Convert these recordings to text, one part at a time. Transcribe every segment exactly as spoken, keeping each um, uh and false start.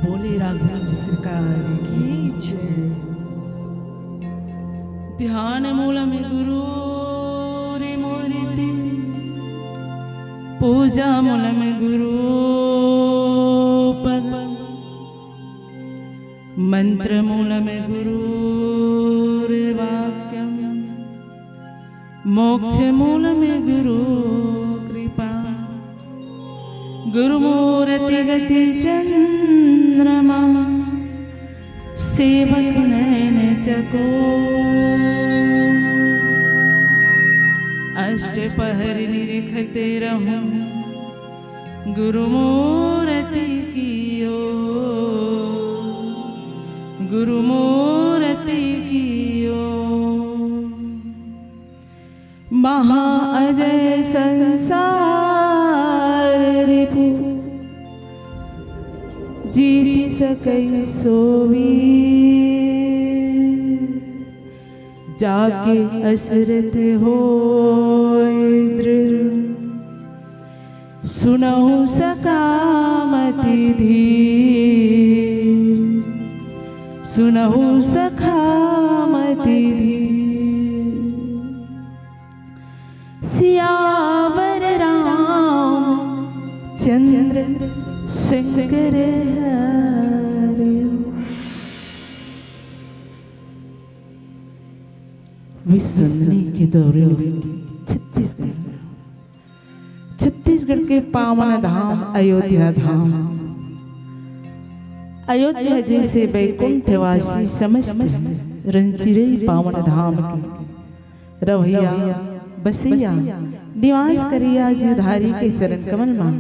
बोले राघवेंद्र सरकार की जय। ध्यान मूलम गुरु रे मूर्ति, पूजा मूलम गुरु पद, मंत्र मूलम गुरु रे वाक्यम, मोक्ष मूलम गुरु कृपा। गुरु मूर्ति गति चंद्रमा, सेवक नैन चको। अष्ट पहर निरखते रहूं गुरु मूर्ति की ओर, गुरु मूर्ति की ओर। महा अजय संसार रिपु, जीति सकै सो वीर। जाके असरत होय दृढ़, सुनहु सखा मति धीर, सुनहु सखा मति धीर। सियावर रामचंद्र शंकर हरे। विश्वसनीय के दौरे छत्तीसगढ़, छत्तीसगढ़ के पावन धाम अयोध्या धाम। अयोध्या जैसे वैकुंठवासी समस्त रंचिरई पावन धाम के रवैया, बसैया, निवास करैया जीवधारी के चरण कमल मा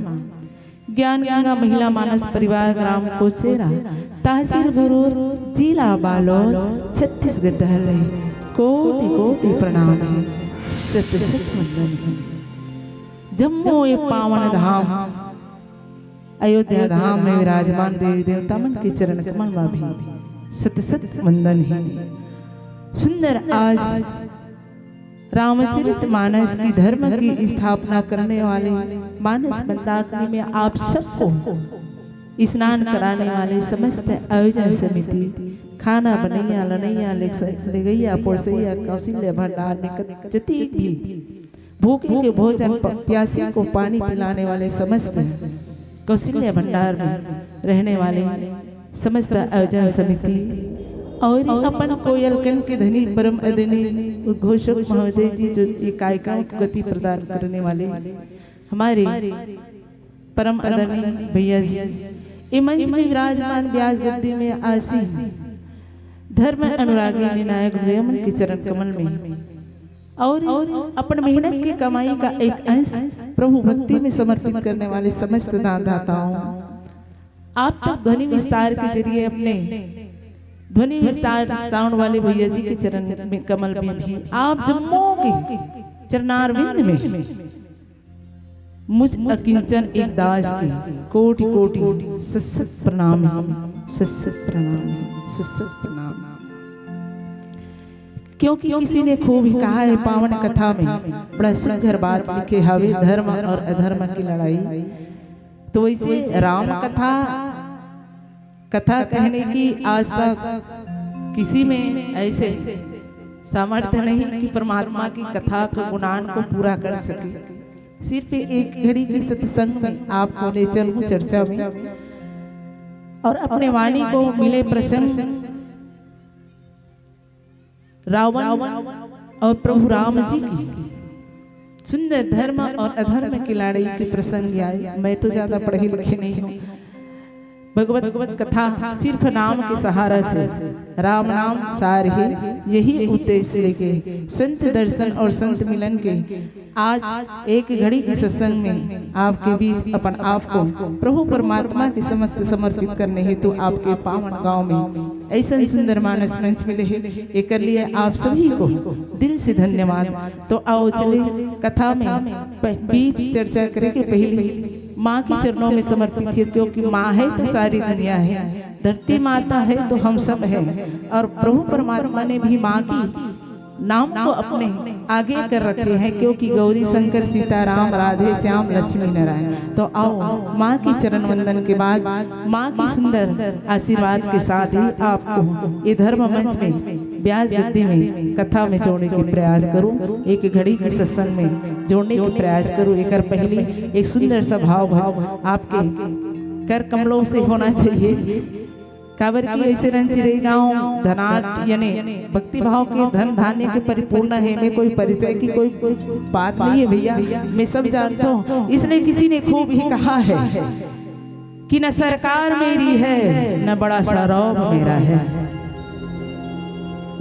ज्ञान गंगा महिला मानस परिवार ग्राम कोचेरा, तहसील गरूर, जिला बालोद, छत्तीसगढ़ डहर ले कोटि कोटि प्रणाम हे, शत शत वंदन हे। जम्मो ये पावन धाम अयोध्या धाम में विराजमान देवी देवता मन के चरण कमल मा भी शत शत वंदन हे। सुंदर आज रामचरित मानस की धर्म की स्थापना करने वाले मानस मंदाकिनी में आप सबको स्नान कराने वाले समस्त आयोजन समिति, खाना बनैया, लनैया, ले-, लेगैया, पोसैया, कौशल्या भंडार में क-, जतीक भी भूखे के भोजन, प-, प्यासे को पानी पिलाने वाले समस्त कौशल्या भंडार में रहने वाले समस्त आयोजन समिति और अपन कोयलकंठ के धनी परम आदरणीय उद्घोषक महोदय जी, जो ये कार्यक्रम को गति प्रदान करने वाले हमारे परम आदरणीय भैया जी, ये मंच में विराजमान ब्यास गद्दी में आसीन धर्म अनुरागी निर्णायक हृदय मन के चरण कमल में और अपन मेहनत के कमाई का एक अंश प्रभु भक्ति में समर्पित करने वाले समस्त दान दाताओं, आप तक ध्वनि विस्तार के जरिए अपने ध्वनि विस्तार साउंड वाले भैया जी के चरण में, कमल में भी आप जम्मो के चरणारविंद में मुझ अकिंचन एक दास के कोटि कोटि सत सत प्रणाम हे, सत सत प्रणाम हे, सत सत प्रणाम। क्योंकि किसी ने खूब ही कहा है पावन कथा में, बड़ा सुंदर बात लिखे हवे, धर्म और अधर्म की लड़ाई। तो वैसे राम कथा, कथा कहने की आज तक किसी में ऐसे सामर्थ्य नहीं कि परमात्मा की कथा को, गुणान को पूरा कर सके। सिर्फ एक घड़ी के सत्संग में आपको ले चलूं चर्चा में, और अपने वाणी को मिले प्रसंग रावण और प्रभु राम जी की सुंदर धर्म और अधर्म की लड़ाई के प्रसंग आए। मैं तो ज्यादा पढ़ी लिखी नहीं हूँ। भगवत कथा सिर्फ नाम के सहारा से, राम नाम सार हे, यही उद्देश्य लेके संत दर्शन और संत मिलन के आज एक घड़ी के सत्संग में आपके बीच अपन आप को प्रभु परमात्मा के समस्त समर्पित करने हेतु आपके पावन गांव में ऐसा सुंदर मानस मंच मिले हे। एकर लिए आप सभी को दिल से धन्यवाद। तो आओ चले कथा में प-, बीच चर्चा करे के पहले माँ के चरणों में समर्पित हे, क्योंकि माँ है तो सारी दुनिया है, धरती माता है तो हम सब हैं। और प्रभु परमात्मा ने भी माँ की नाम को अपने आगे कर रखे हैं, क्योंकि गौरी शंकर सीताराम राधे श्याम लक्ष्मी नारायण। तो आओ माँ के चरण वंदन के बाद माँ की सुंदर आशीर्वाद के साथ ही आपको ये धर्म मंच में ब्यास गद्दी में कथा में जोड़ने के प्रयास करूं, एक घड़ी के सत्संग में जोड़ने के प्रयास करूं। एकर पहली एक सुंदर सा भाव भाव आपके कर कमलों से होना चाहिए। काबर कि ऐसे रंचिरई गांव धनाट यानी भक्ति भाव के धन धान्य के परिपूर्ण है। मैं कोई परिचय की कोई, कोई बात नहीं है भैया, मैं सब जानता हूँ। इसलिए किसी ने खूब ही कहा है कि न सरकार मेरी है, न बड़ा सा रौब मेरा है,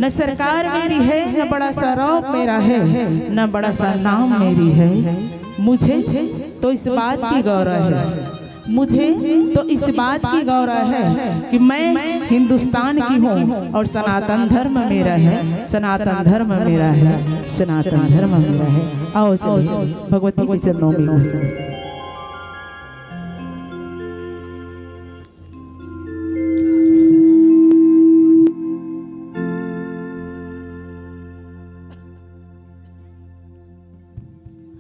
न सरकार मेरी है, न बड़ा सा रौब मेरा है, न बड़ा सा नाम मेरी है। मुझे तो इस बात की गौरव है, मुझे तो इस बात की गौरव है कि मैं हिंदुस्तान की हूँ और सनातन धर्म मेरा है, सनातन धर्म मेरा है, सनातन धर्म मेरा है। आओ चलिए भगवती के चरणों में घुसो।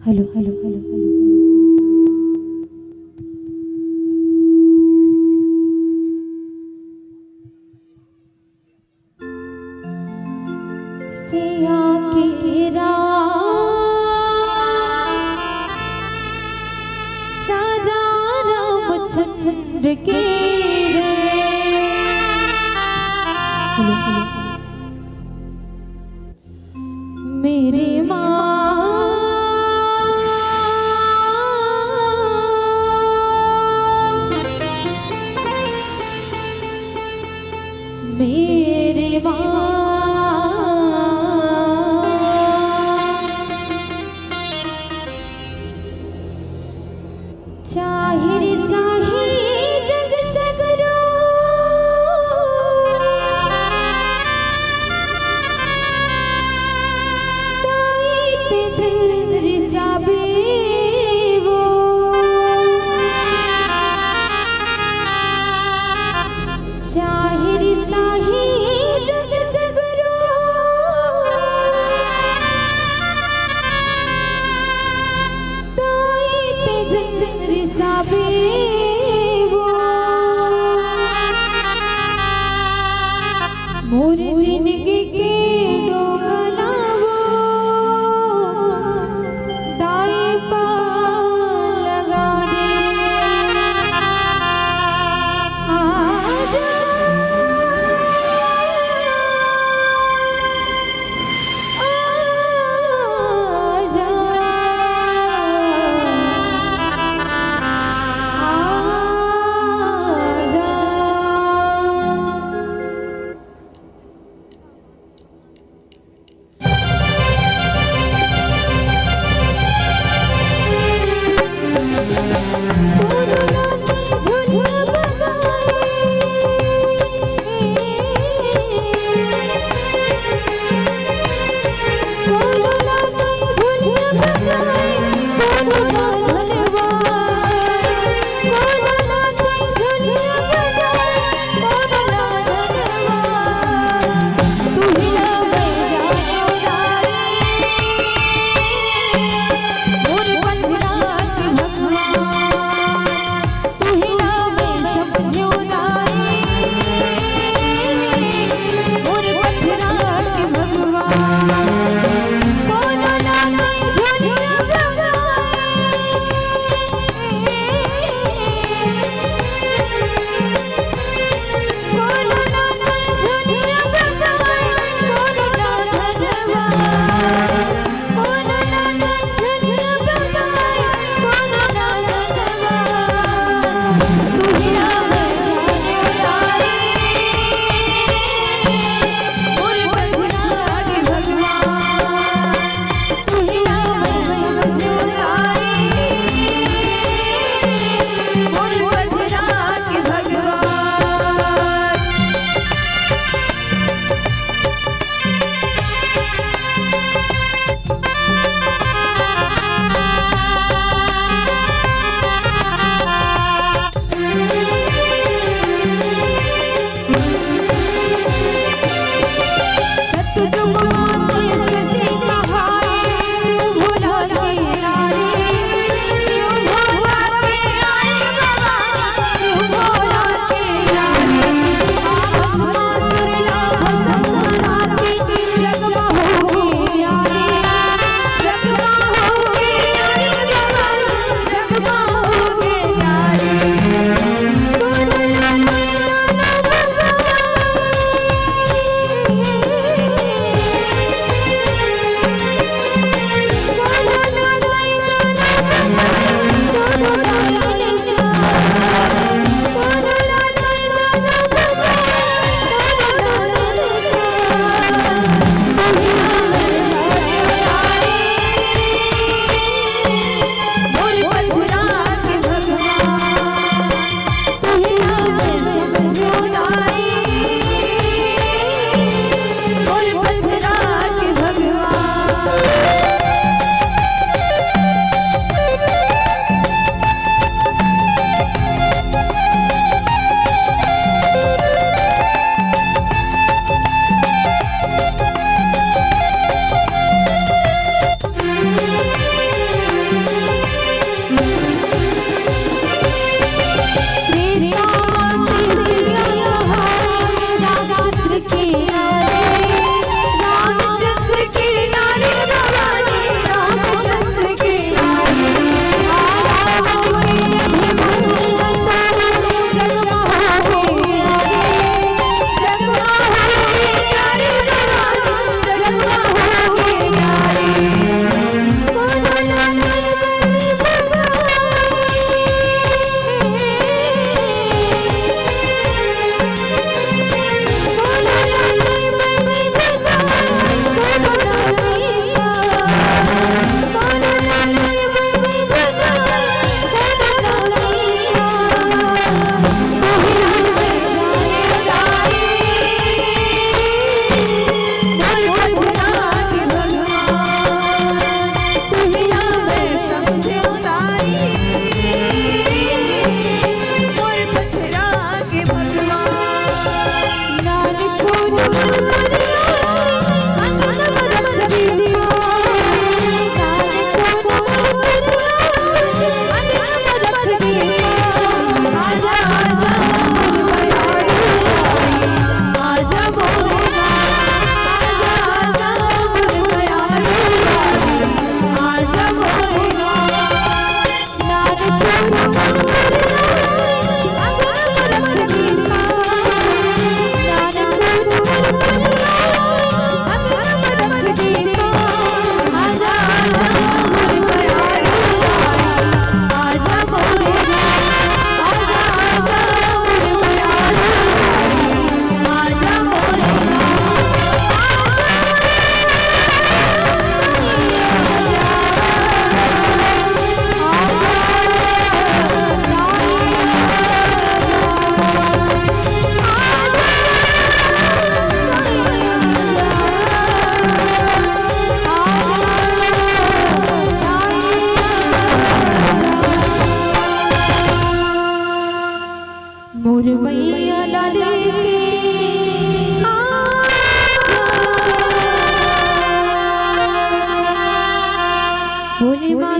Hello, hello, hello, hello. Siya के राम राजा रामचंद्र की जय। Hello, hello. मेरी माँ, मेरी माँ।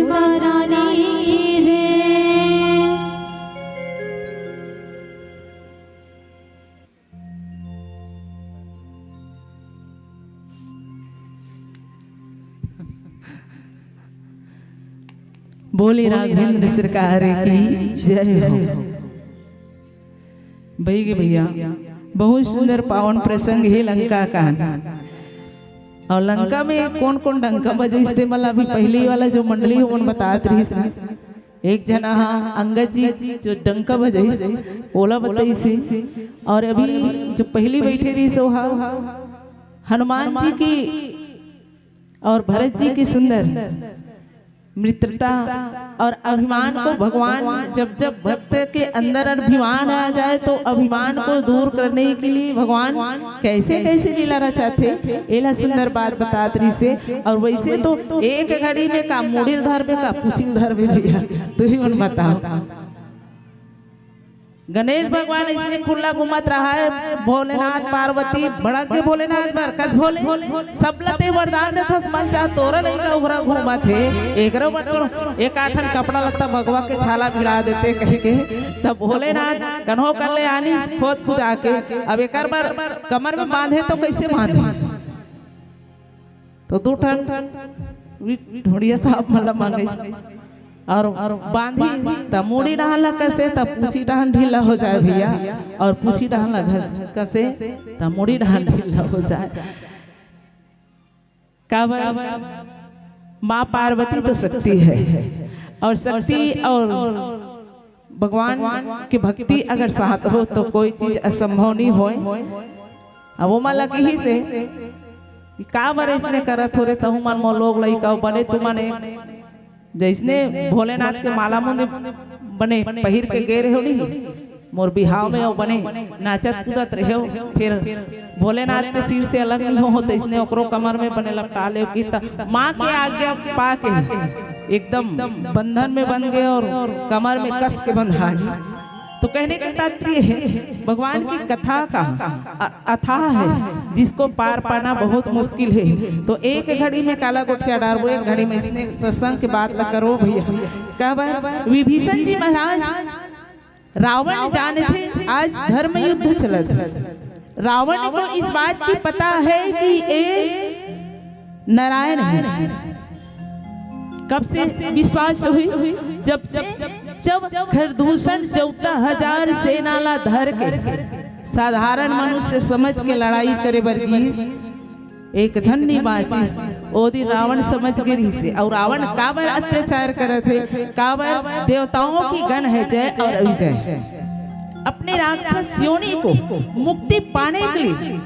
रानी की जय। बोले राघवेंद्र सरकार की जय हो। भई गे भैया, बहुत सुंदर पावन प्रसंग हे लंका का। अउ लंका में कोन कोन डंका बजाइस ते, मतलब अभी पहिली वाला जो मंडली हे ओमन बतात रहिस ना, एक झन हा अंगद जी जो डंका बजाइस ओला बताइस हे, अउ अभी जो पहिली बइठे रहिस ओ हा हनुमान जी की अउ भरत जी की सुंदर मित्रता अउ अभिमान को भगवान, जब जब भक्त के अंदर अभिमान आ जाए तो अभिमान को दूर करने के लिए भगवान कैसे कैसे लीला रचाथे, एला सुंदर बात बतात रहिस हे। अउ वइसे तो एक घड़ी में का मुड़ी ल धरबे का पूछी ल धरबे भैया, तुही मन बताव। गणेश भगवान अइसने खुल्ला घूमत रहय, भोलेनाथ पार्वती भड़क गे भोलेनाथ बर, कस भोले, सबला ते वरदान देथस, मन चाह तोर लइका उघरा घूमत हे, एकरो बर तो एकाठन कपड़ा लत्ता भगवा के छाला भिड़ा देते कहिके। तब भोलेनाथ कन्हो कर ले आनिस खोज खुजा के, अब एकर बर कमर में बांधे तो कइसे बांधे? तो दू ठन ढोड़िया साहब मन ला मांगिस अउ बांधिस, त मुड़ी डहन ला कसे त पूछी डहन ढीला हो जाए भैया, अउ पूछी डहन ला घस कसे त मुड़ी डहन ढीला हो जाए। काबर माँ पार्वती तो शक्ति हे, अउ शक्ति अउ भगवान के भक्ति अगर साथ हो तो कोई चीज असंभव नइ होय। अब ओमन ला कहिस हे कि काबर अइसने करत हो रे, तहू मन मोर लोग लइका हो, बने तुमन एक जइसने भोलेनाथ के माला मुंदी बने पहिर के गे रहेव नी, मोर बिहाव में अउ बने नाचत कूदत रहेव, फेर भोलेनाथ के सिर से अलग नइ हो, तइसने ओकरो कमर में बने लपटा लेव कि त माँ के आज्ञा पाके एकदम बंधन में बंध गे अउ कमर में कस के बंधा गे। तो कहने के तात्पर्य हे, भगवान की कथा का अ-, अथाह हे, जिसको पार पाना बहुत मुश्किल हे। तो एक घड़ी में काला गोठिया डारबो, एक घड़ी में अइसने सत्संग के बात ला करो भैया। काबर विभीषण जी महाराज, रावण जानथे आज धर्म युद्ध चलत हे। रावण को इस बात की पता हे कि ए नारायण हे। कब से विश्वास होइस? जब से, जब खरदूषण चौदह हजार सेना ला धर के साधारण मनुष्य समझ के लड़ाई करे बर गिस, एक झन नइ बांचिस। ओ दिन रावण समझ गे रहिस हे। अउ रावण काबर अत्याचार करत हे? काबर देवताओं की गण हे जय अउ विजय। अपने राक्षस योनि को मुक्ति पाने के लिए,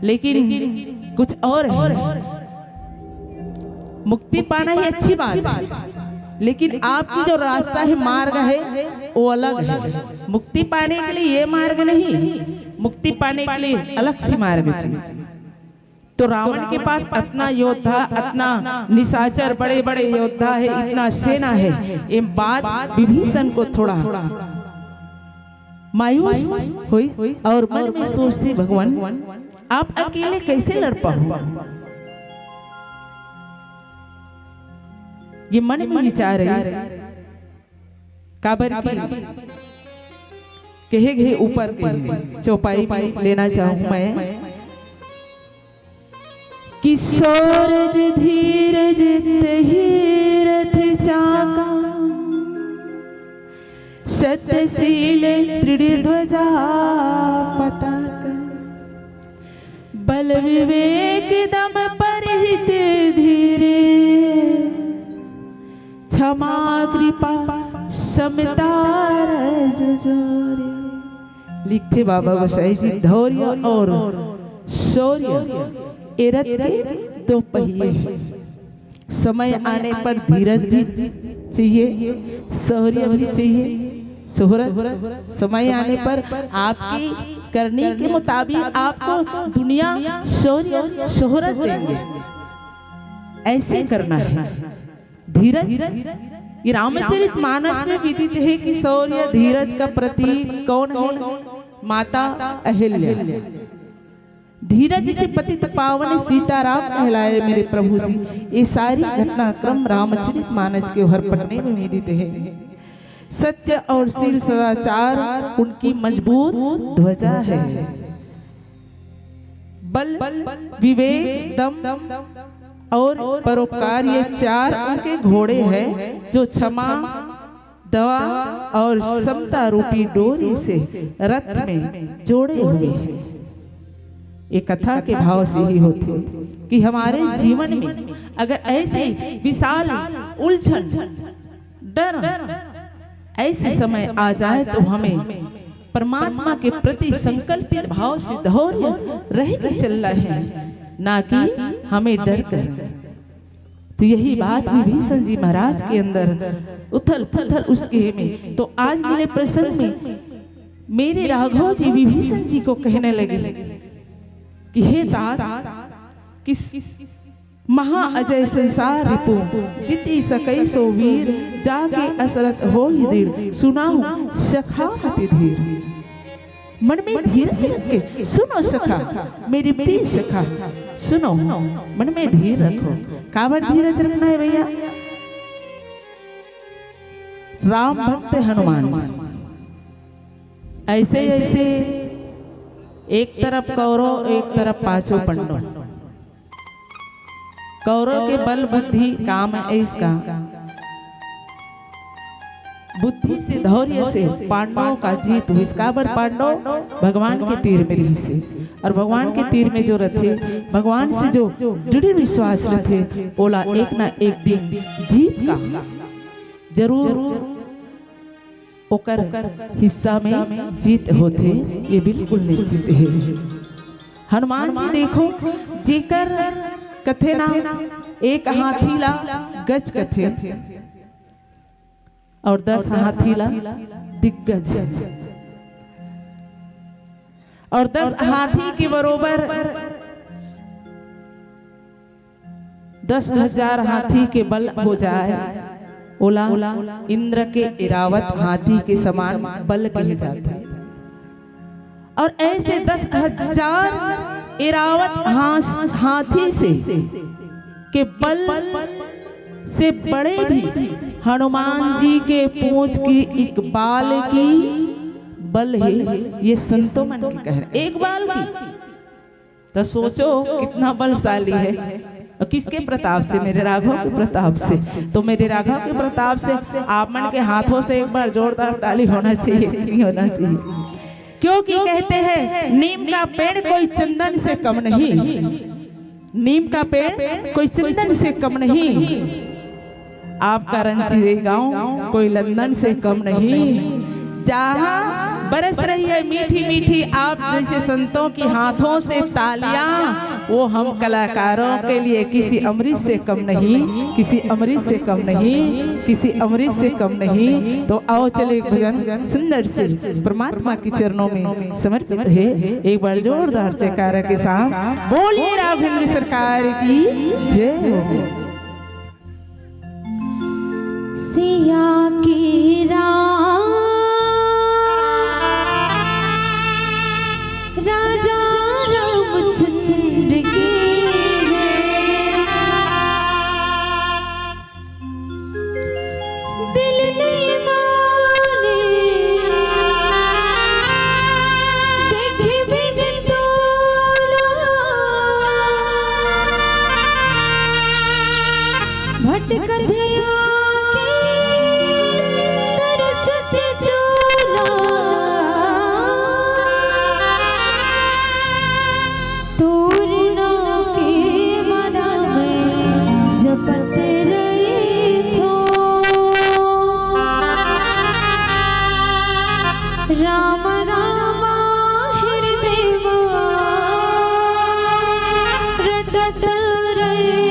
लेकिन कुछ अउ हे। मुक्ति पाना ही अच्छी बात हे, लेकिन आपकी जो रास्ता हे, मार्ग हे, वो अलग हे। मुक्ति पाने के लिए ये मार्ग नहीं, मुक्ति पाने के लिए अलग सी मार्ग चाहिए। तो रावण के पास अतना योद्धा, अतना निशाचर, बड़े-बड़े योद्धा हे, इतना सेना हे। ये बात विभीषण को थोड़ा मायूस होइस अउ मन में सोचथे, भगवान, आप अकेले कइसे लड़ पाहू? ये मन में विचार हे। काबर कि कहे गे हे ऊपर के चौपाई में लेना चाहूं मैं कि सूरज धीरज तही रथ चाका, सत्यशील दृढ़ ध्वजा पताका। बल विवेक दम परहित धीरे, क्षमा कृपा समता रज जोरे। लिखथे बाबा गोसाई जी, धौर्य अउ शौर्य ए रथ के दो पहिए हे। समय आने पर धीरज भी चाहिए, शौर्य भी चाहिए। शोहरत, समय आने पर आपकी करनी के मुताबिक आपको दुनिया शौर्य, शोहरत देंगे। ऐसे करना है। धीरज, ये रामचरित मानस में विदित है कि शौर्य, धीरज का प्रतीक कौन है? माता अहिल्या। धीरज से पतित पावन सीताराम कहलाए मेरे प्रभु जी। ये सारी घटनाक्रम रामचरित मानस के हर पन्ने में विदित है। सत्य और शील सदाचार उनकी मजबूत ध्वजा है। बल, विवेक, दम और परोपकार, ये चार उनके घोड़े हैं, जो क्षमा, दया और समता रूपी डोरी से रथ में जोड़े हुए हैं। ये कथा के भाव से ही होथे कि हमारे जीवन में अगर ऐसे विशाल उलझन, डर, ऐसे समय आ जाए तो हमें परमात्मा के प्रति संकल्पित भाव से धैर्य रह के चलना है, ना कि हमें डर कर। तो यही बात विभीषण जी महाराज के अंदर उथल पुथल उसके में। तो आज मिले प्रसंग में मेरे राघव जी विभीषण जी को कहने लगे कि हे तात, किस महा अजय संसार रिपु, जीति सकै सो वीर, जाके असरत होई दृढ़, सुनाऊं सखा अति धीर। मन में धीरज रख के सुनो सखा, मेरी प्रिय सखा, सुनो, मन में धीर रखो। काबर धीरज रखना है भैया? राम भक्त हनुमान जी ऐसे ऐसे एक तरफ कौरव, एक तरफ पांचों पंडव। कौरव के बल बुद्धि काम है इसका, बुद्धि से धैर्य से पांडवों का जीत हुई। इसका बर पांडव भगवान के तीर में रहिसे, और भगवान के तीर में जो रथे, भगवान से जो दृढ़ विश्वास रथे, ओला एक ना एक दिन जीत का जरूर ओकर हिस्सा में जीत होथे, ये बिल्कुल निश्चित है। हनुमान जी देखो, जेकर कथे ना, एक हाथी ला गज कथे और दस हाथी ला दिग्गज, और दस हाथी के बरोबर दस हजार हाथी के बल हो जाए, ओला इंद्र के इरावत हाथी के समान बल कहे जाथे। और ऐसे दस हजार इरावत हास-, हाथी से के बल से बड़े भी हनुमान जी के पूंछ की एक बाल की बल है। ये संतों मन के कह रहे, एक बाल की। तो सोचो कितना बलशाली है। और किसके प्रताप से? मेरे राघव के प्रताप से। तो मेरे राघव के प्रताप से आप मन के हाथों से एक बार जोरदार ताली होना चाहिए, नहीं होना चाहिए? क्योंकि कहते हैं, नीम का पेड़ कोई चंदन से कम नहीं, नीम का पेड़ कोई चंदन से कम नहीं। आपका रणचिरे गांव कोई लंदन से कम नहीं, जहां बरस रही है मीठी मीठी आप जैसे संतों की हाथों से तालियां, वो हम कलाकारों के लिए किसी अमृत से कम नहीं, किसी अमृत से कम नहीं, किसी अमृत से कम नहीं। तो आओ चले एक भजन सुंदर से परमात्मा के चरणों में समर्पित है, एक बार जोरदार जयकारा के साथ बोलिए राघवेंद्र सरकार की जय हो। सिया के राम, राजा रामचंद्र के जय। दिल नहीं माने, देखे बिन टोला। भटकत आँखें तरसत चोला। तोर नाम के माला मैं जपत रहिथों। राम राम हृदय मा रटत रहिथों।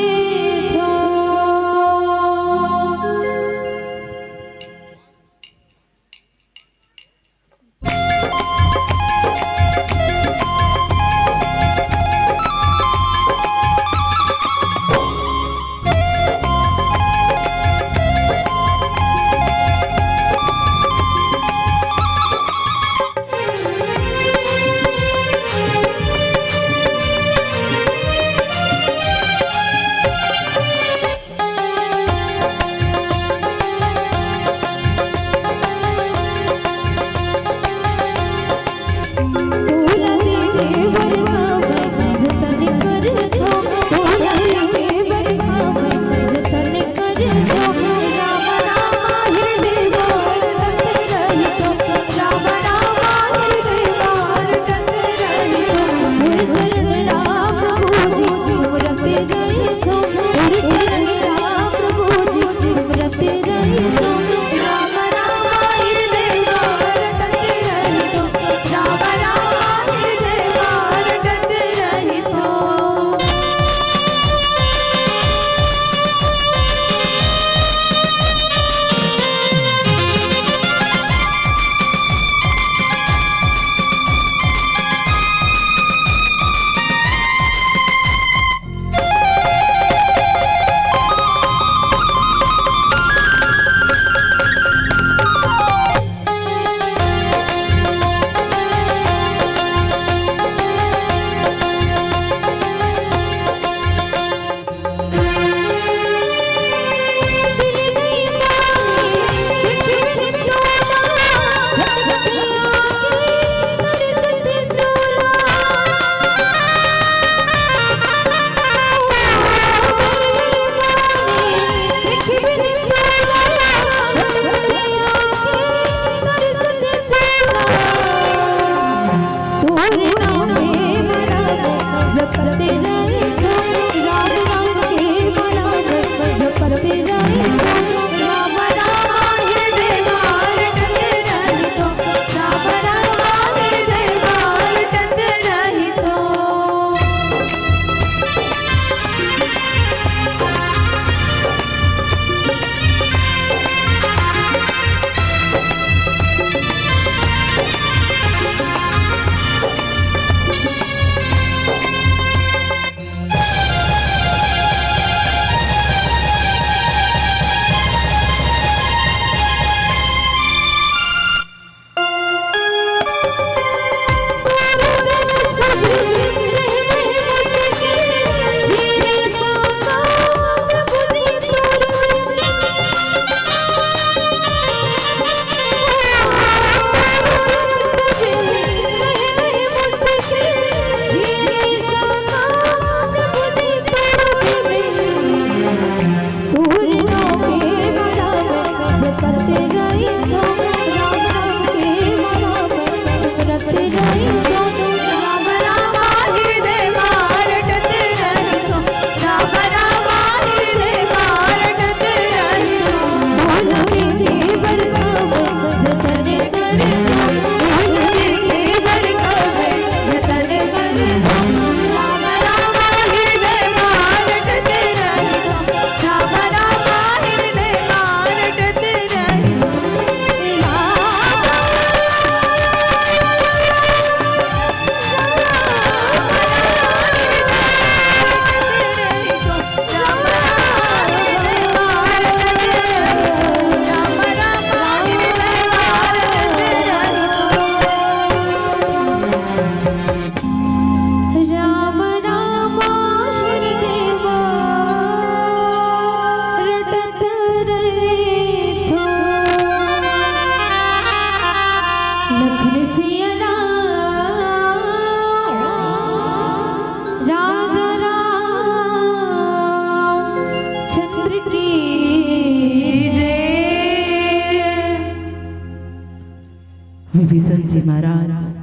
महाराज,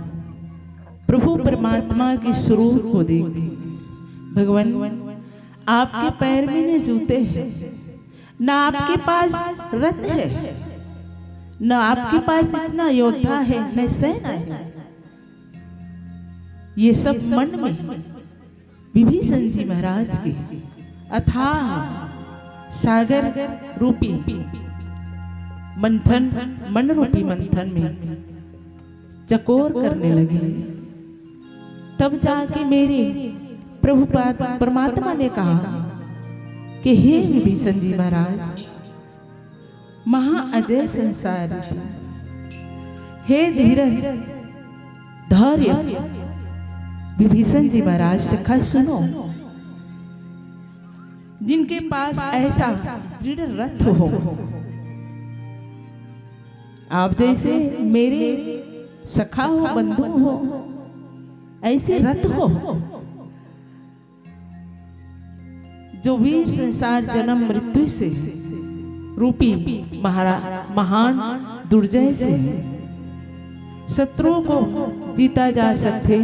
प्रभु परमात्मा के स्वरूप को देख, भगवान, आपके पैर में न जूते हैं, न आपके पास रथ है, न आपके पास इतना योद्धा है, न सेना है। ये सब मन में विभीषण जी महाराज के अथाह सागर रूपी मंथन, मन रूपी मंथन में चकोर करने लगे। तब जाके मेरे प्रभु पा-, परमात्मा ने कहा कि हे विभीषण जी महाराज, महाअजय संसार, हे धीरज, धैर्य, विभीषण जी महाराज, सखा सुनो, जिनके पास ऐसा दृढ़ रथ हो, आप जैसे मेरे सखा हो, बंधु हो, ऐसे रथ हो, जो वीर संसार जन्म मृत्यु से रूपी महारा-, महान दुर्जय से शत्रुओं को जीता जा सकते,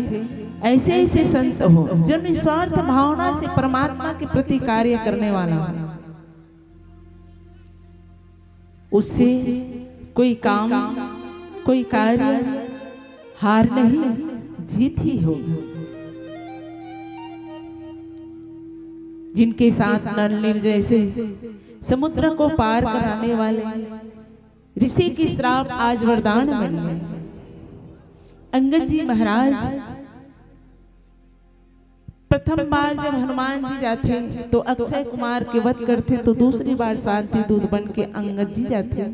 ऐसे ऐसे संत हो, जो निस्वार्थ भावना से परमात्मा के प्रति कार्य करने वाला हो। उससे कोई काम, कोई कार्य हार नहीं, जीत ही होगी। जिनके साथ नल नील जैसे समुद्र को पार कराने वाले ऋषि के श्राप आज वरदान बन गए। अंगद जी महाराज प्रथम बार जब हनुमान जी जाथे तो अक्षय कुमार के वध करथे, तो दूसरी बार शांति दूत बन के अंगद जी जाथे।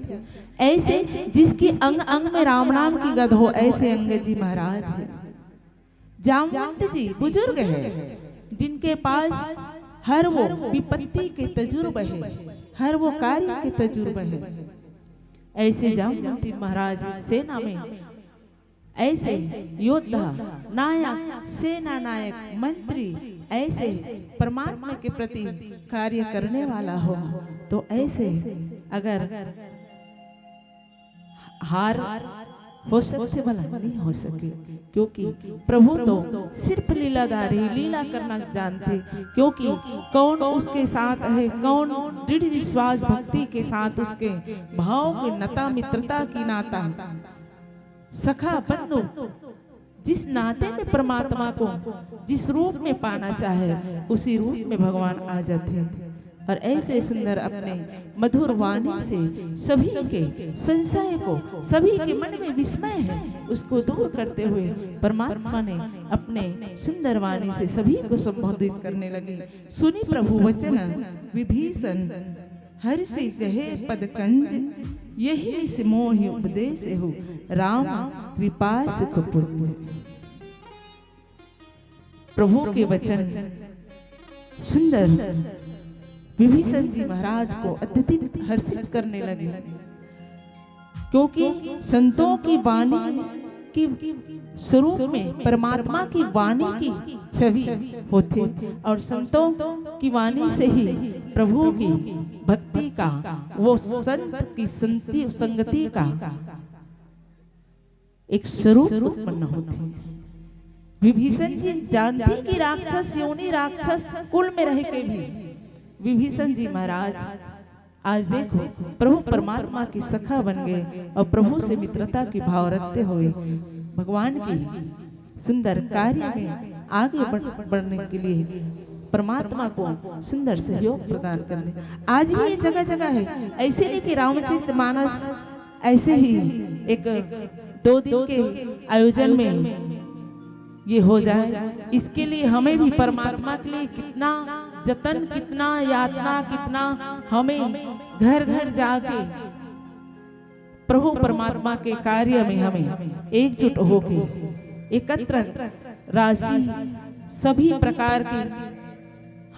ऐसे जिसकी अंग अंग में राम नाम की गंध हो, ऐसे अंगद जी महाराज है। जामवंत जी बुजुर्ग है, जिनके पास हर वो विपत्ति के तजुर्बे है, हर वो कार्य के तजुर्बे है। ऐसे जामवंत महाराज सेना में ऐसे योद्धा, नायक, सेना नायक, मंत्री, ऐसे परमात्मा के प्रति कार्य करने वाला हो, तो ऐसे अगर हार हो सकथे भला? नहीं हो सके, क्योंकि प्रभु तो सिर्फ लीलाधारी, लीला करना जानथे। क्योंकि कौन उसके साथ है, कौन दृढ़ विश्वास भक्ति के साथ उसके भाव के नता, मित्रता की नाता, सखा बंधु, जिस नाते में परमात्मा को जिस रूप में पाना चाहे, उसी रूप में भगवान आ जाते हैं। और ऐसे सुंदर अपने मधुर वाणी से सभी के संशय को, सभी के मन में विस्मय है, उसको दूर करते हुए परमात्मा ने अपने सुंदर वाणी से सभी को संबोधित करने लगे। सुनि प्रभु वचन विभीषण, हरषि गहे पद कंज, यहि मिसि मोहि उपदेसहु, राम कृपा सुख पुंज। प्रभु के वचन सुंदर विभीषण जी महाराज को अत्यधिक हर्षित करने लगे, क्योंकि संतों की वाणी के स्वरूप में परमात्मा की वाणी की छवि होती और संतों की वाणी से ही प्रभु की भक्ति का वो संत की संति-, संगति का एक स्वरूप उत्पन्न होती। विभीषण जी जानते कि राक्षस योनि, राक्षस कुल में रह के भी विभीषण जी महाराज आज देखो, प्रभु परमात्मा के सखा बन गए और प्रभु से मित्रता के भाव रखते हुए भगवान की सुंदर कार्य में आगे बढ़-, बढ़ने के लिए परमात्मा को सुंदर सहयोग प्रदान करने। आज भी ये जगह जगह है, ऐसे नहीं कि रामचरित मानस ऐसे ही एक दो दिन के आयोजन में ये हो जाए। इसके लिए हमें भी परमात्मा के लिए कितना जतन, कितना यातना, कितना हमें घर घर जाके प्रभु परमात्मा के कार्य में हमें एकजुट होके एकत्र राशि सभी प्रकार की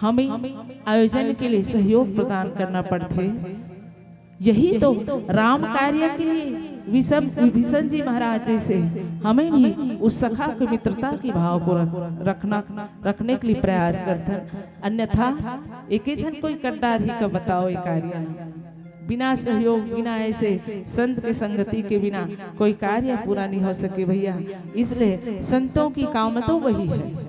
हमें आयोजन के लिए सहयोग प्रदान करना पड़थे। यही तो राम कार्य के लिए विषम, विभीषण जी महाराज जैसे हमें भी उस सखा की मित्रता की भाव को रख-, रखना, रखने के लिए प्रयास करथन। अन्यथा एके झन कोई कर डारही का बताओ ये कार्य। बिना सहयोग, बिना ऐसे संत के संगति के बिना कोई कार्य पूरा नहीं हो सके भैया। इसलिए संतों की कामतो वही है।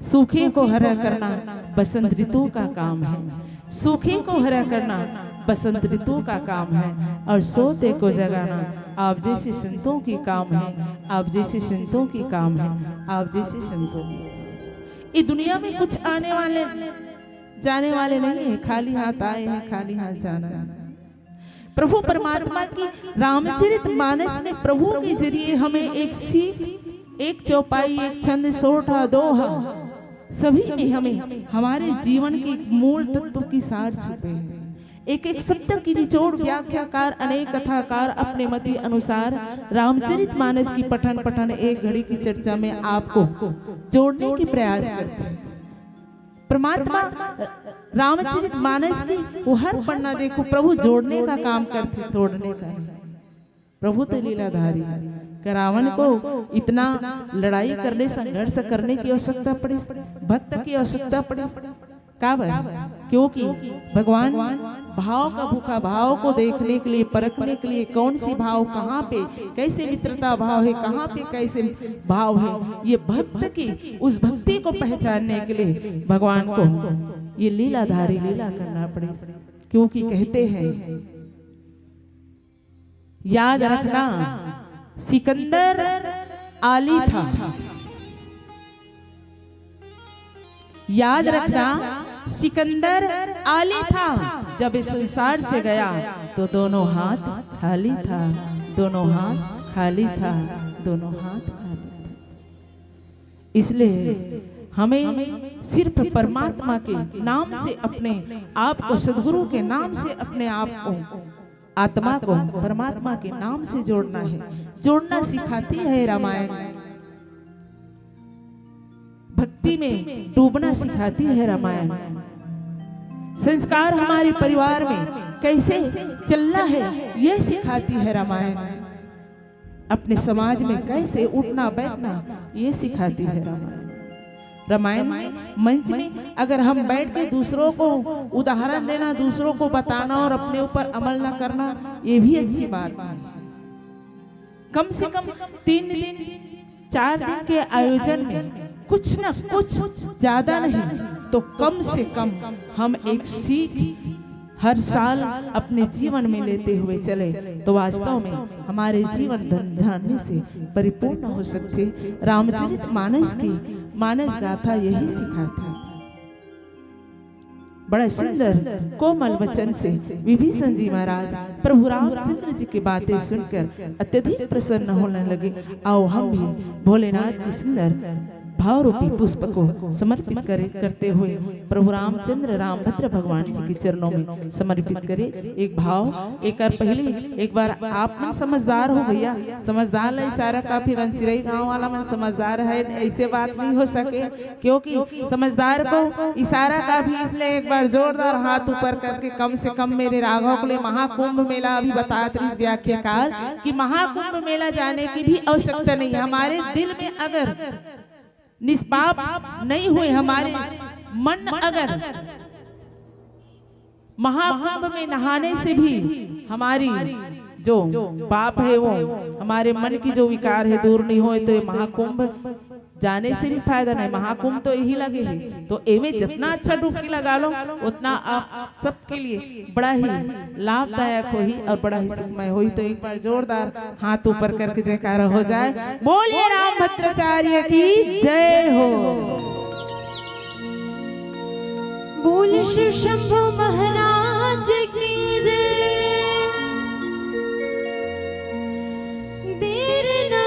सूखे को हरा करना बसंत ऋतु का काम है। सूखे को हरा करना बसंत ऋतु का काम है। और सोते को जगाना आप जैसे संतों की काम है। आप जैसे संतों की काम है। आप जैसे संतों की। ये दुनिया में कुछ आने वाले, जाने वाले नहीं है। खाली हाथ आए हैं, खाली हाथ जाना है। प्रभु परमात्मा की रामचरित मानस में प्रभु के जरिए हमें एक सीख, एक चौपाई, एक छंद, सोरठा, दोहा, सभी में हमें हमारे जीवन के मूल तत्व की सार छुपे हैं। एक एक शब्द की निचोड़ व्याख्याकार, अनेक कथाकार अपने मति अनुसार रामचरित मानस की पठन पठन एक घड़ी की चर्चा में आपको जोड़ने की प्रयास करते हैं। परमात्मा रामचरित मानस की वो हर पन्ना देखो, प्रभु जोड़ने का काम करते, तोड़ने का नहीं। प्रभु तो लीलाधारी है। का रावण को इतना लड़ाई करने, संघर्ष करने की आवश्यकता पड़ी? भक्त की आवश्यकता पड़ी? का भाई? क्योंकि भगवान भाव का भूखा, भाव को देखने के लिए, परखने के लिए, कौन सी भाव कहाँ पे, कैसे मित्रता भाव है, कहाँ पे कैसे भाव है, ये भक्त की, उस भक्ति को पहचानने के लिए भगवान को ये लीलाधारी लीला करना पड़ी। क्योंकि कहते हैं, याद रखना, सिकंदर आली था। याद रखना, सिकंदर आली था। जब इस संसार से गया तो दोनों हाथ खाली था, दोनों हाथ खाली था, दोनों हाथ खाली था। इसलिए हमें सिर्फ परमात्मा के नाम से अपने आप को, सदगुरु के नाम से अपने आप को, आत्मा को परमात्मा के नाम से जोड़ना है। जोड़ना सिखाती है रामायण, भक्ति में डूबना सिखाती है रामायण, संस्कार हमारे परिवार में कैसे चलना है, यह सिखाती है रामायण, अपने समाज में कैसे उठना बैठना, ये सिखाती है रामायण। रामायण में मंच में अगर हम बैठ के दूसरों को उदाहरण देना, दूसरों को बताना और अपने ऊपर अमल ना करना, ये भी अच्छी बात नहीं। कम से कम तीन दिन, चार दिन के आयोजन में कुछ ना कुछ, ज्यादा नहीं तो कम से कम, हम एक सीख हर साल अपने जीवन में लेते हुए चले तो वास्तव में हमारे जीवन धन धान्य से परिपूर्ण हो सकते। रामचरित मानस की मानस गाथा यही सिखाती। बड़ा सुंदर कोमल वचन से विभीषण जी महाराज प्रभु रामचंद्र जी की बातें सुनकर अत्यधिक प्रसन्न होने लगे। आओ हम भी भोलेनाथ की सुंदर भाव रूपी पुष्प को समर्पित करे, करते हुए प्रभु रामचंद्र रामभद्र भगवान जी के चरणों में समर्पित करे। एक भाव, एक बार पहले, एक बार आप मन समझदार हो भैया, समझदार ला इशारा काफी, रंचिरई गांव वाला मन समझदार है, ऐसे बात नहीं हो सके। क्योंकि समझदार को इशारा का भी, इसलिए एक बार जोरदार हाथ ऊपर करके कम से कम मेरे राघव के लिए महाकुंभ मेला अभी बतात रहिस व्याख्याकार कि महाकुंभ मेला जाने की भी आवश्यकता नहीं है। हमारे दिल में अगर निष्पाप नहीं हुए, हमारे मन अगर महाकुंभ में नहाने से भी हमारी जो पाप है, वो हमारे मन की जो विकार है दूर नहीं होए, तो ये महाकुंभ जाने से भी फायदा नहीं। महाकुंभ तो यही लगे है, तो एमे जितना अच्छा डुबकी लगा लो, उतना आप सबके लिए बड़ा ही लाभदायक होही और बड़ा ही सुखमय होही। तो एक बार जोरदार हाथ ऊपर करके जयकारा हो जाए, बोलिए रामभद्राचार्य की जय हो। बोल श्री शंभु महाराज की जय। देर ना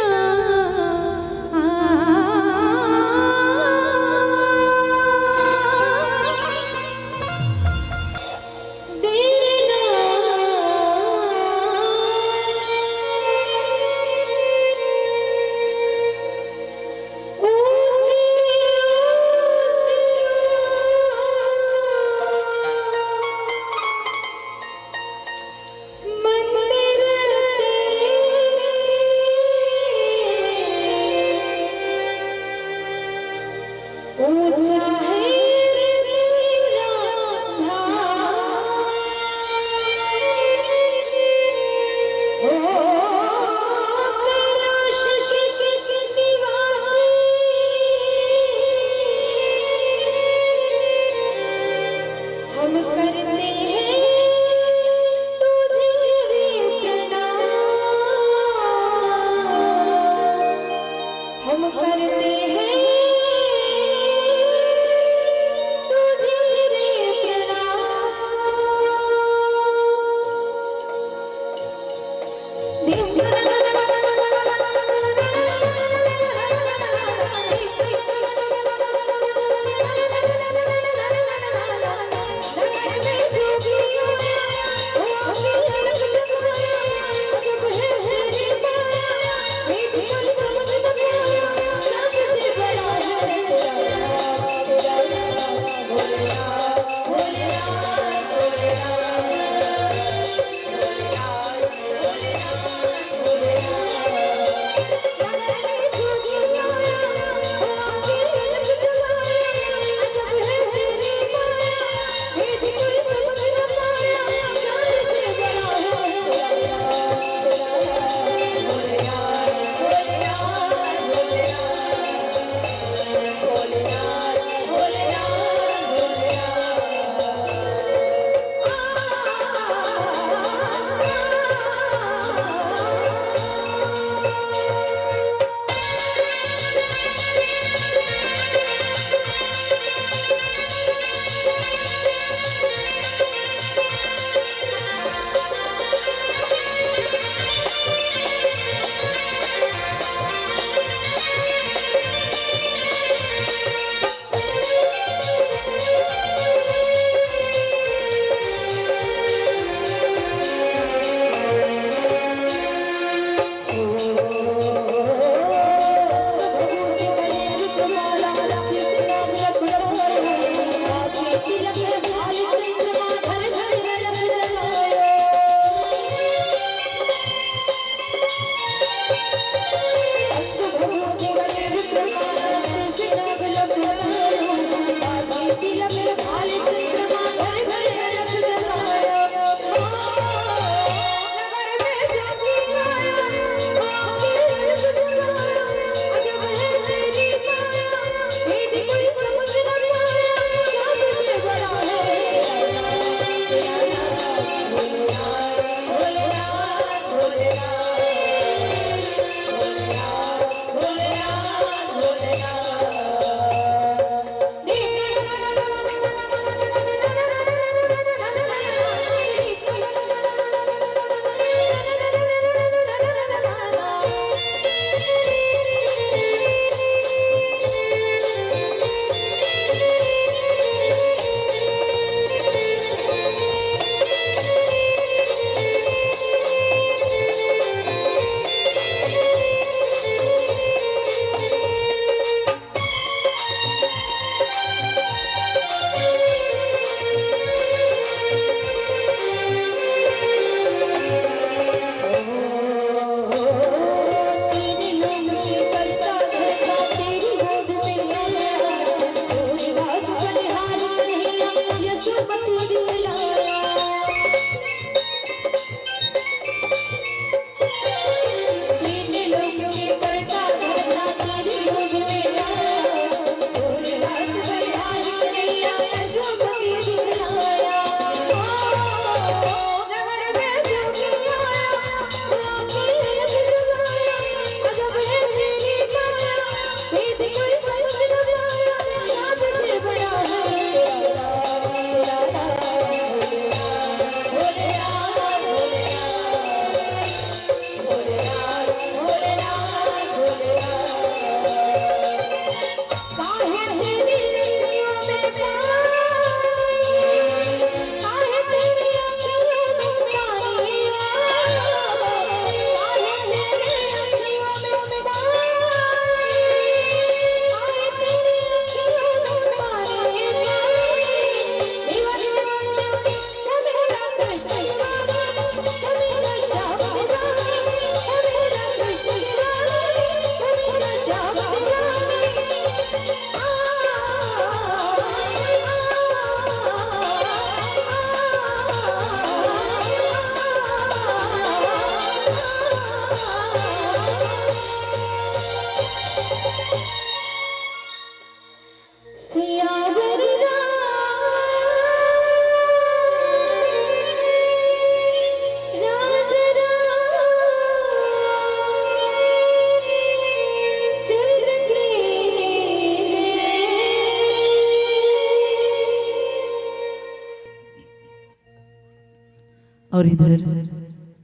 और इधर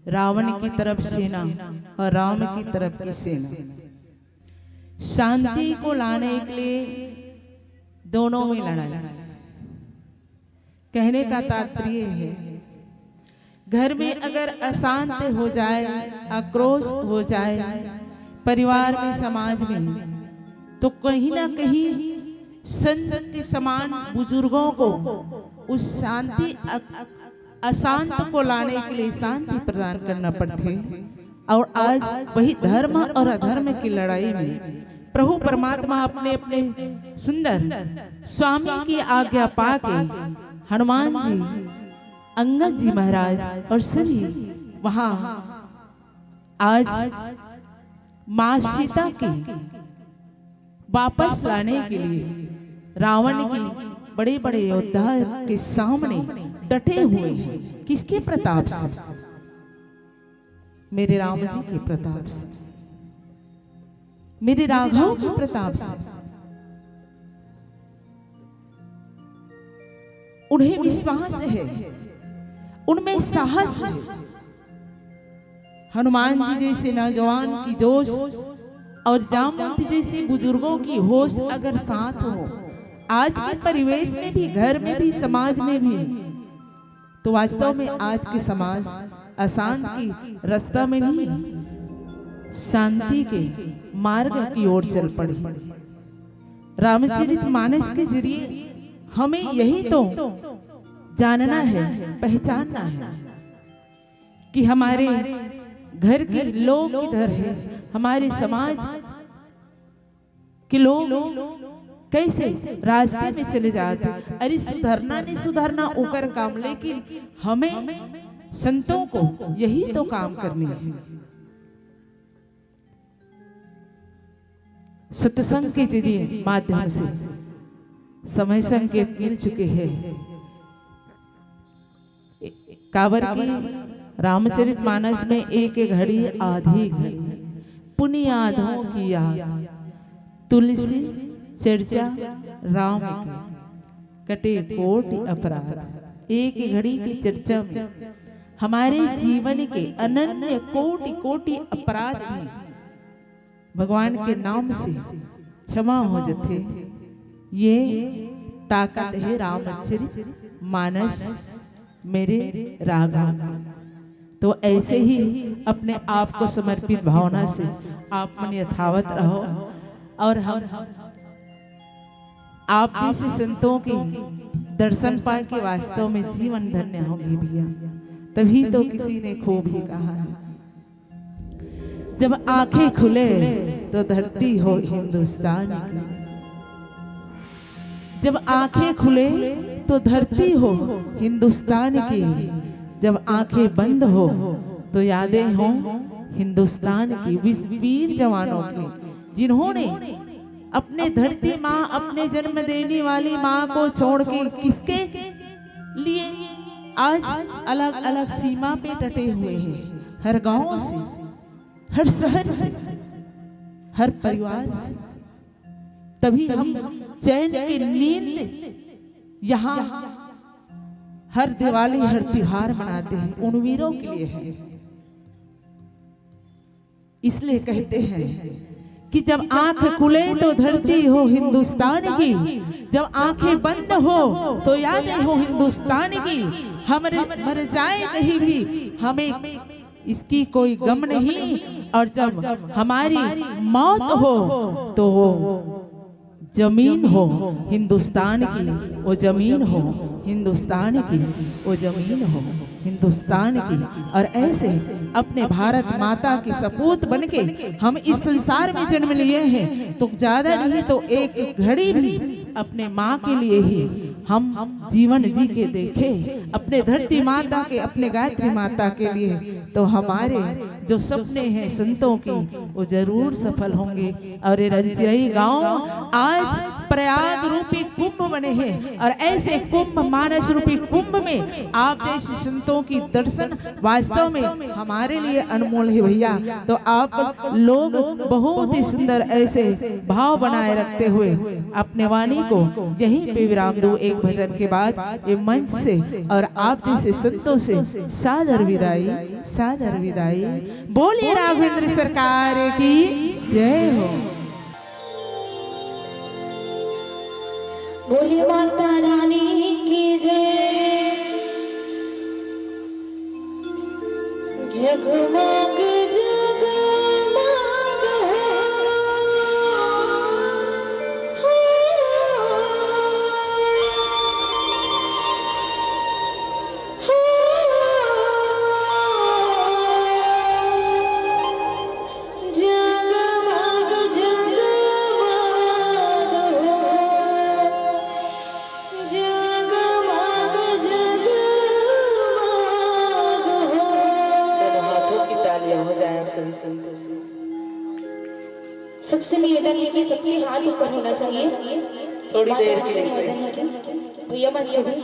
रावण की तरफ सेना और राम की तरफ की सेना। शांति को लाने के लिए दोनों में लड़ाई। कहने का तात्पर्य है, घर में अगर अशांत हो जाए, आक्रोश हो जाए, परिवार में, समाज में, तो कहीं ना कहीं संत के समान बुजुर्गों को उस शांति अ-, अशांत को लाने के लिए शांति प्रदान करना पड़थे। और आज वही धर्म और अधर्म की लड़ाई में प्रभु परमात्मा अपने अपने सुंदर स्वामी की आज्ञा पाके हनुमान जी, अंगद जी महाराज और सभी वहां आज माँ सीता के वापस लाने के लिए रावण की बड़े बड़े योद्धा के सामने डटे हुए हैं। किसके प्रताप से? मेरे राम जी के प्रताप से, मेरे राघव के प्रताप से। उन्हें विश्वास है, उनमें साहस है। हनुमान जी जैसे नौजवान की जोश और जामवंत जैसे बुजुर्गों की होश अगर साथ हो, आज के परिवेश में भी, घर में भी, समाज में भी, तो वास्तव में आज के समाज अशांत की रास्ता में नहीं, शांति के मार्ग की ओर चल पड़ी। रामचरित मानस के जरिए हमें यही तो जानना है, पहचानना है कि हमारे घर के लोग किधर है, हमारे समाज के लोग कैसे रास्ते में चले जाते। अरे, सुधरना नहीं सुधरना ओकर काम, लेकिन हमें संतों को यही तो काम करनी है। सत्संग के जरिए माध्यम से समय संकेत मिल चुके हैं। काबर कि रामचरित मानस में एक घड़ी आधी घड़ी, पुनि आधों की याद, तुलसी चर्चा राम की, कटे कोटि अपराध। एक घड़ी की चर्चा में हमारे जीवन के अनन्य कोटि कोटि अपराध भी भगवान के नाम से क्षमा हो जथे। ये ताकत है रामचरित मानस मेरे राघव। तो ऐसे ही अपने आप को समर्पित भावना से आप मन यथावत रहो और हम आप जैसे संतों के दर्शन पाके वास्तव में जीवन धन्य होंगे भैया। तभी तो किसी ने खूब ही कहा है, जब आंखें खुले तो धरती हो हिंदुस्तान की, जब आंखें खुले तो धरती हो हिंदुस्तान की, जब आंखें बंद हो तो यादें हो हिंदुस्तान की। विस-, वीर जवानों की, जिन्होंने अपने धरती माँ, अपने जन्म देने वाली माँ को छोड़ के किसके लिए आज अलग अलग सीमा पे डटे हुए हैं, हर गांव से, हर शहर से, हर परिवार से। तभी हम चैन की नींद यहाँ हर दिवाली, हर त्योहार मनाते हैं, उन वीरों के लिए है। इसलिए कहते हैं कि जब आंख खुले तो धरती हो हिंदुस्तान की, जब आंखें बंद हो तो यादें हो हिंदुस्तान की। हम मर जाए कहीं भी, हमें इसकी कोई गम नहीं। और जब हमारी मौत हो तो वो जमीन हो हिंदुस्तान की, वो जमीन हो हिंदुस्तान की, वो जमीन हो हिंदुस्तान की। और ऐसे अपने भारत माता के सपूत बन के हम इस संसार में जन्म लिए हैं, तो ज्यादा नहीं तो एक घड़ी भी अपने माँ के लिए ही हम जीवन जी के देखें, अपने धरती माता के, अपने गायत्री माता के लिए, तो हमारे जो सपने हैं संतों की, वो जरूर सफल होंगे। और ये रंचिरई गांव आज प्रयाग रूपी कुंभ बने हैं, और ऐसे कुंभ, मानस रूपी कुंभ में आप जैसे संतों की दर्शन वास्तव में हमारे लिए अनमोल है भैया। तो आप लोग बहुत ही सुंदर ऐसे भाव बनाए रखते हुए अपने वाणी को यहीं पे विराम दो। एक भजन के बाद ये मंच से और आप जैसे संतों से सादर विदाई, सादर विदाई। बोलिए राघवेंद्र सरकार की जय हो। बोलिए माता रानी की जय। जगमग जगमग हो, हो, हो। जगमग जगमग हो, जगमग जगमग हो। दोनों हाथों की तालियां हो जाए आप सभी संतों से। सबसे निवेदन है कि सबके हाथ ऊपर होना चाहिए। थोड़ी देर के लिए। निवेदन है कि भैया मन से भी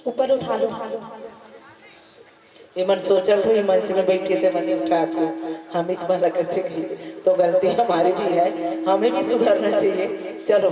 ऊपर उठा लो। ये मन सोचत हो, ये मंच में बैठे थे, मन उठा थे, हम इस मन लगते गए, तो गलती हमारी भी है, हमें भी सुधरना चाहिए। चलो।